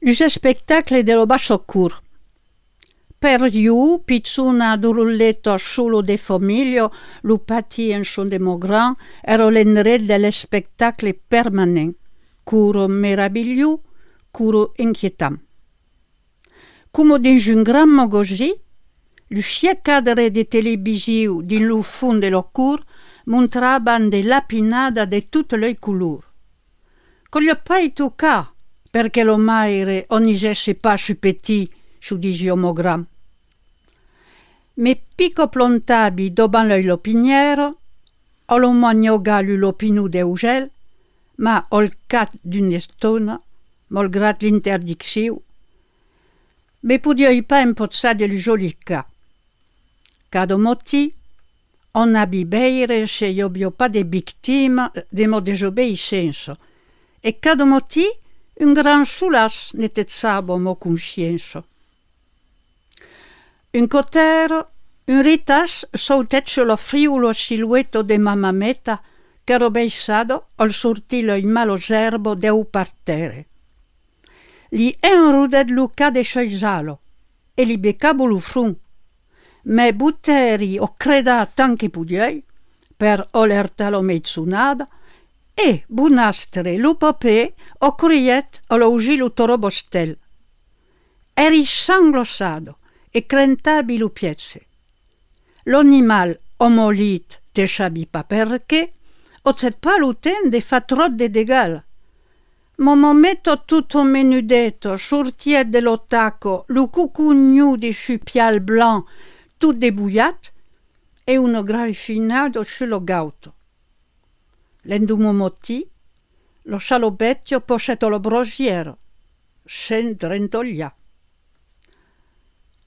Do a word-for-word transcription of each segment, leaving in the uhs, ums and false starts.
Los espectacles de la Bassa Cort. Per ieu, pichona droleta sola de familha, lo pati en son de Maugrand èra l'endret de l'espectacle permanent, quora meravilhós, quora inquietant. Coma dins un grand magasin, los sièis cadres de television dins lo fons de la cort montravan de lapinadas de totas las colors. Caliá pas i tocar per que la maire anisèsse pas sos petits, çò disiá Maugrand. Me pica plantavi davant las lapinièras, a la manhaga lo lapinon d'ausèl, mas al cap d'una estona, malgrat l'interdiccion, me podiái pas empachar de los jolir cats. Cada matin, anavi veire se i aviá pas de victimas de ma desobeïssença, e cada matin un grand solàs netejava ma consciéncia. Un còp èra, un ritàs sautèt sus la frivòla silueta de ma mameta qu'èra baissada al sortir las malas èrbas dau partère. Li enrodèt lo cap de sas alas e li becava lo front. Me botèri a credar tant que podiái per alertar la maisonada e, bon astre, lo papet acorrièt a l'ausir lo tarabastèl. Èri sanglaçada e crentavi lo piège. L'animal, amolit, te sabi pas perqué, agèt pas lo temps de far tròp de degal. Ma mameta tota menudeta sortièt de la taca lo coconhon de sos pials blancs tot debolhat e una graifinada sus la gauta. L'endeman matin, la sala vètja passèt a la brasièra, sens trentalhar.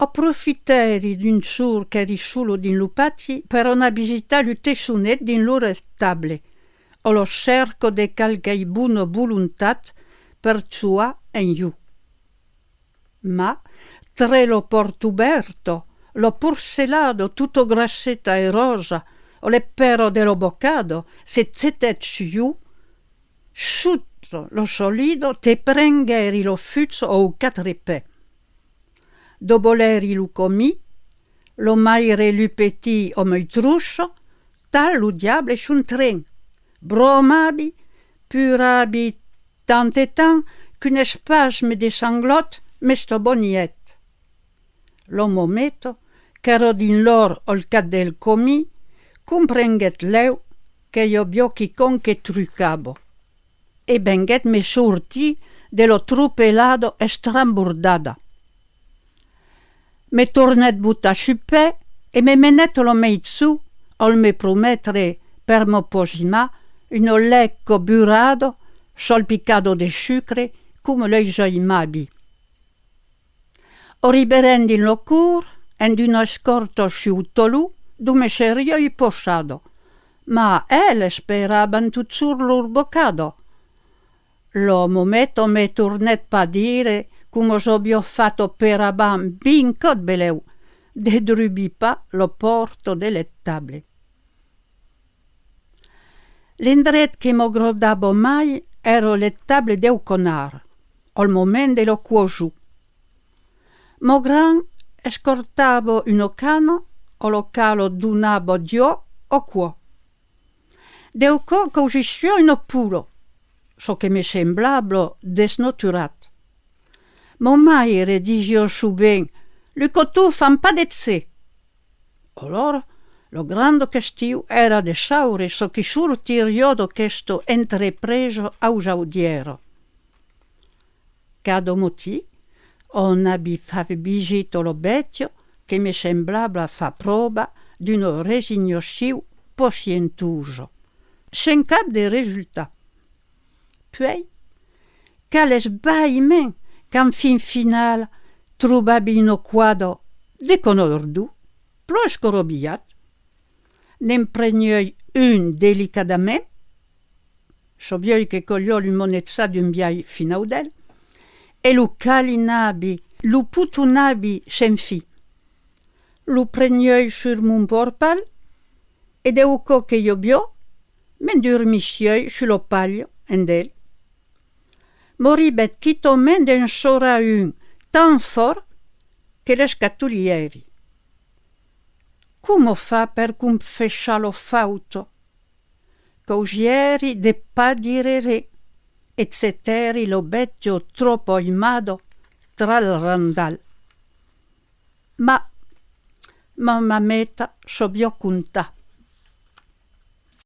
Aprofitèri d'un jorn qu'èri sola dins lo pati per anar visitar lo tessonèt dins lor estable, a la cèrca de qualquas bonas volontats per jogar amb ieu. Mas, tre la pòrta obèrta, la porcelada tota grasseta e rosa, a l'espèra de la bocada, se getèt sus ieu, sota la salida te prenguèri la fucha aus quatre pès. Davalèri lo camin, la maire e los petits a mai trossa, tal lo diable son tren. Bramavi, puravi tant e tant qu'un espasme de sanglòt m'estavanhèt. La mameta, qu'èra dins l'òrt al cap del camin, comprenguèt lèu que i aviá quicòm que trucava e venguèt me sortir de la tropelada estrambordada. Me tornèt botar sus pè e me menèt a la maison al me prometre per m'aposimar una lèca burada salpicada de sucre coma las aimavi. Arribèrem dins la cort, amb una escòrta sul talon dont me seriái passada, mas eles esperavan totjorn lor bocada. La mameta me tornèt pas dire, coma s'aviá fach auparavant vint còps belèu, de drubir pas la pòrta de l'estable. L'endret que m'agradava mai èra l'estable dau canard, al moment de la coason. Maugrand escortava una cana a la quala donava d'uòus a quò. Dau còp causissiá una pola, çò que me semblava desnaturat. Ma maire disiá sovent: "Los cotons fan pas de se". Alòrs, la granda question èra de saure çò que sortiriá d'aquesta entrepresa ausaudièra. Cada matin, anavi far visita a la bèstia que me semblava far pròva d'una resignacion pacientosa, sens cap de resultat. Puèi, qual esvaïment quand fin finala trobavi una quòda de canardons plan escarabilhat. Ne'n preniái un delicadament, sabiái que caliá lo manejar d'un biais finaudèl, e lo calinavi, lo potonavi sens fin. Lo preniái sus mon porpal e dau còp que i aviá, m'endurmissiái sus la palha amb el. M'arribèt quitament d'en chorar un tan fòrt que l'escatolhèri. Coma far per confessar la fauta? Causèri de pas dire re, e chetèri la bèstia tròp aimada tra el randal. Ma ma mameta sabiá contar.